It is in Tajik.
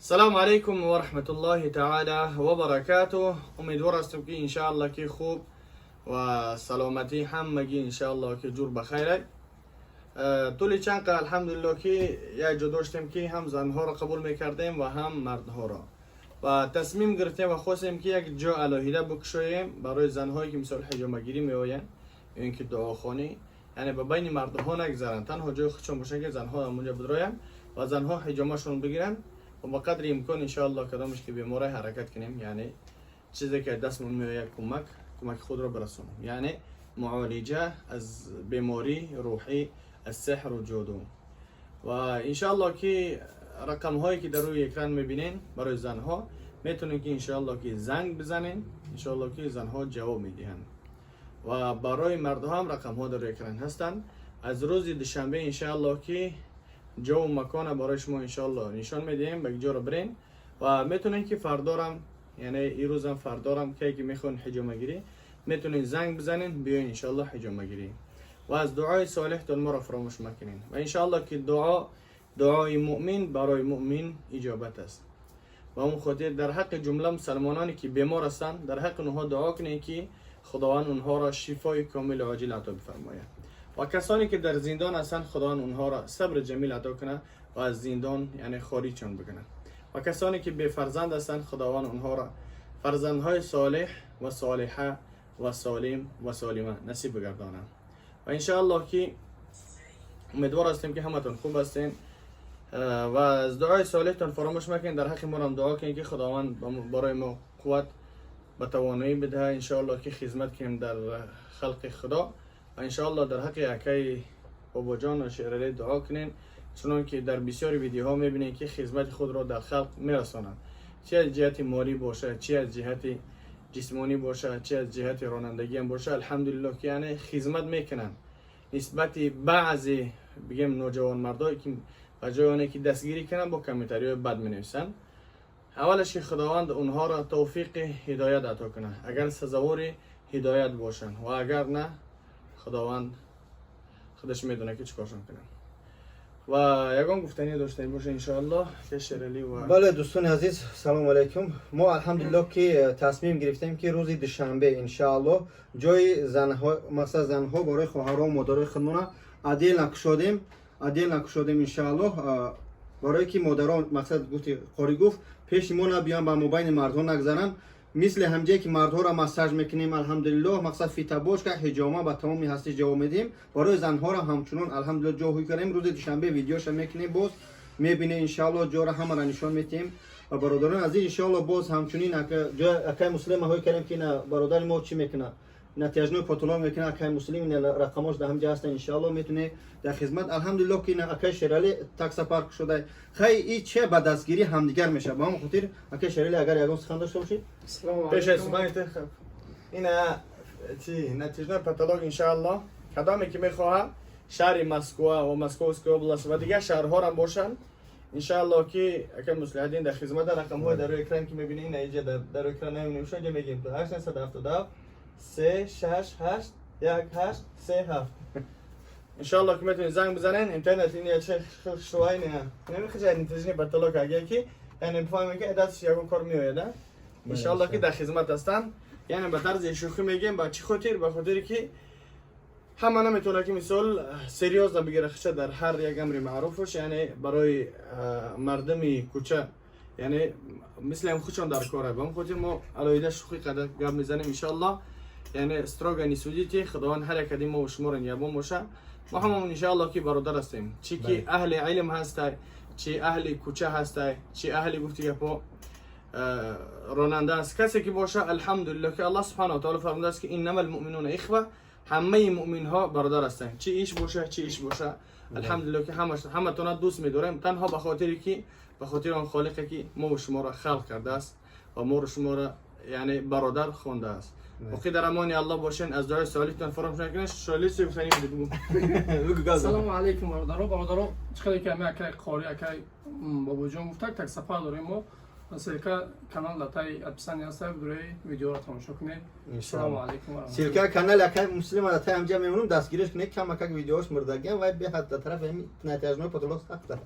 سلام علیکم و رحمت الله تعالی و برکاته. امیدوار هستم که انشاءالله که خوب و سلامتی همگی انشاءالله که جور بخیر. طول چند قه الحمدلله که یک جا داشتیم که هم زنها را قبول میکردیم و هم مردها را و تصمیم گرفتیم و خواستیم که یک جا علاهیده بکشاییم برای زنهایی که مثال حجامه گیری میآیند یا اینکه دعاخوانی، یعنی به بین مردها نگذرند، تنها جای خودشون باشه که زنها اونجا بدراین و زنها حجامهشون بگیرن و با قدر امکان انشاءالله کدامش که بیماره حرکت کنیم، یعنی چیزی که دستمون میآید کمک خود را برسونیم، یعنی معالجه از بیماری روحی، از سحر و جادو. و انشاءالله که رقم هایی که در روی اکران میبینین برای زنها، میتونین که انشاءالله که زنگ بزنین، انشاءالله که زنها جواب میدهند. و برای مردها هم رقم ها در روی اکران هستند. از روز دوشنبه انشاءالله که جا و مکان برای شما انشاءالله نشان میدهیم به جا رو برین و میتونین که فردارم، یعنی این روزم فردارم که میخوان حجامه گیری، میتونین زنگ بزنین، بیاین انشاءالله حجامه گیری. و از دعای صالحتون ما را فراموش مکنین و انشاءالله که دعای مؤمن برای مؤمن اجابت است. و اون خاطر در حق جمله مسلمانانی که بیمار هستند، در حق اونها دعا کنین که خداوند اونها را شفای کامل و عاجل عطا بفرماید و کسانی که در زندان هستند، خداوند اونها را صبر جمیل عطا کنه و از زندان یعنی خارجشان بکنه. و کسانی که بی فرزند هستند، خداوند اونها را فرزندهای صالح و صالحه و سالم و سالمه نصیب بگردانه. و انشاءالله که امیدوار هستیم که همتون خوب هستین و از دعای صالحتون فراموش مکنین. در حق ما هم دعا کنین که خداوند برای ما قوت و توانایی بده انشاءالله که خدمت کنیم در خلق خدا. و انشاءالله در حق اکای بابا جان و شیرعلی دعا کنین، چون که در بسیار ویدیوها میبینین که خدمت خود را در خلق میرسانند، چه از جهت مالی باشه، چه از جهت جسمانی باشه، چه از جهت رانندگی هم باشه. الحمدلله که یعنی خدمت میکنن نسبت بعضی بگیم نوجوان مردایی که به جای آنه که دستگیری کنن، با کامنتاری های بد می نویسن. اولش که خداوند اونها را توفیق هدایت عطا کنه اگر سزاوار هدایت باشن و اگر نه، خداوند خودش میدونه که چیکارشون کنه. و یگان گفتنی داشته باشه انشاءالله که شیرعلی و Бале, дӯстони азиз, салому алайкум. Мо алҳамдулиллоҳ ки тасмим гирифтем, ки рӯзи душанбе иншааллоҳ ҷои занҳо, масалан занҳо барои хоҳару модарои худмона отдельно кушодем иншааллоҳ, барое ки модарон, мақсад гуфти қори гуфт, пеши мо набиён, ба мобайни мардҳо нагзаранд. Мисли ҳамҷае ки мардҳоро массаж мекунем, алҳамдулиллоҳ, мақсад фитобочка, ҳиҷома, ба тамоми ҳастӣ ҷавоб медиҳем, барои занҳоро ҳамчунон алҳамдулиллоҳ ҷо ҳуй кардем. Рӯзи душанбе видеоша мекунем, боз мебинем иншааллоҳ, ҷоро ҳамаро нишон медиҳем. Ва бародарони азиз, иншааллоҳ боз ҳамчунин ҷои акай Муслима ҳой кардем, ки ина бародари мо чӣ мекунад, натяжной потолок мекунад. Акай Муслим, ина рақамош дар ҳамҷа ҳастан, иншааллоҳ метуне дар хизмат. Алҳамдулиллоҳ ки ина акай Шерали таксопарк шуда. Хай, и че ба дастгирӣ ҳамдигар мешавад. Ба ҳамон хотир, акай Шерали, агар ягон сухан дошта бошед. Пеш аз сухани ина чи натяжной потолок иншааллоҳ кадоме ки мехоҳад, шаҳри Москва ва Московская область ва дигар шаҳрҳоам бошанд, иншааллоҳ ки ака Муслиҳаддин дар хизмат. Рақамҳои дар рӯи экран ки мебинед, ина иҷа дар экран намебинем, инҷа мегем: 877 368 1837. Иншааллоҳ ки метавонед занг бизанед. Интернет ин яче шуай не намехоҳад, натяжной потолок агар ки яъне бифаҳмем ки дастш ягон кор меояд, иншааллоҳ ки дар хизмат ҳастанд. Яъне ба тарзи шӯхӣ мегем. Ба чӣ хотир? Ба хотире ки ҳама наметавонад ки мисол серьёзно бигира хича дар ҳар як амри маъруфаш, яъне барои мардуми кӯча, яъне мисли ҳам худшон дар кора. Ба он хотир мо алоҳида шӯхӣ қадар гап мезанем. Иншоаллоҳ, яъне строго не судите. Худованд ҳар як кади мо шуморо ниябон боша. Мо ҳамамон иншоаллоҳ ки бародар ҳастем, чӣ ки аҳли илм ҳастай, чӣ аҳли кӯча ҳастай, чӣ аҳли гуфти гапо ронанда аст, касе ки боша. Алҳамдулиллоҳ ки Аллоҳ субҳанаҳу ва таъала фармудааст ки إنما المؤمنون إخوة, ҳамаи муъминҳо бародар ҳастанд, чӣ иш боша, чӣ иш боша. Алҳамдулиллоҳ ки ҳаматона дӯст медорем танҳо ба хотире ки ба хотири он холиқе ки мо шуморо халқ кардааст ва моро шуморо яъне бародар хондааст. Боқӣ дар амони Аллоҳ бошен. Аз дуои солиҳтон фаромӯш накунед. Шоли чӣ гуфтанӣ буди, бигӯ. Салому алейкум, бародаро. Бародаро, чӣ қадар ки ами акай Қори, акай Бобоҷон гуфтак, таксопарк дорем мо. Ссылка канал дар таи описание ҳаста, барои видеоро тамошо кунед. Салому алейкум. Ссылка канали акай Муслима дар таи ҳамҷа мемонам, дастгириш кунед. Камакак видеош мурдагиам вай беҳад дар тарафи ҳами натяжной потолок сахта.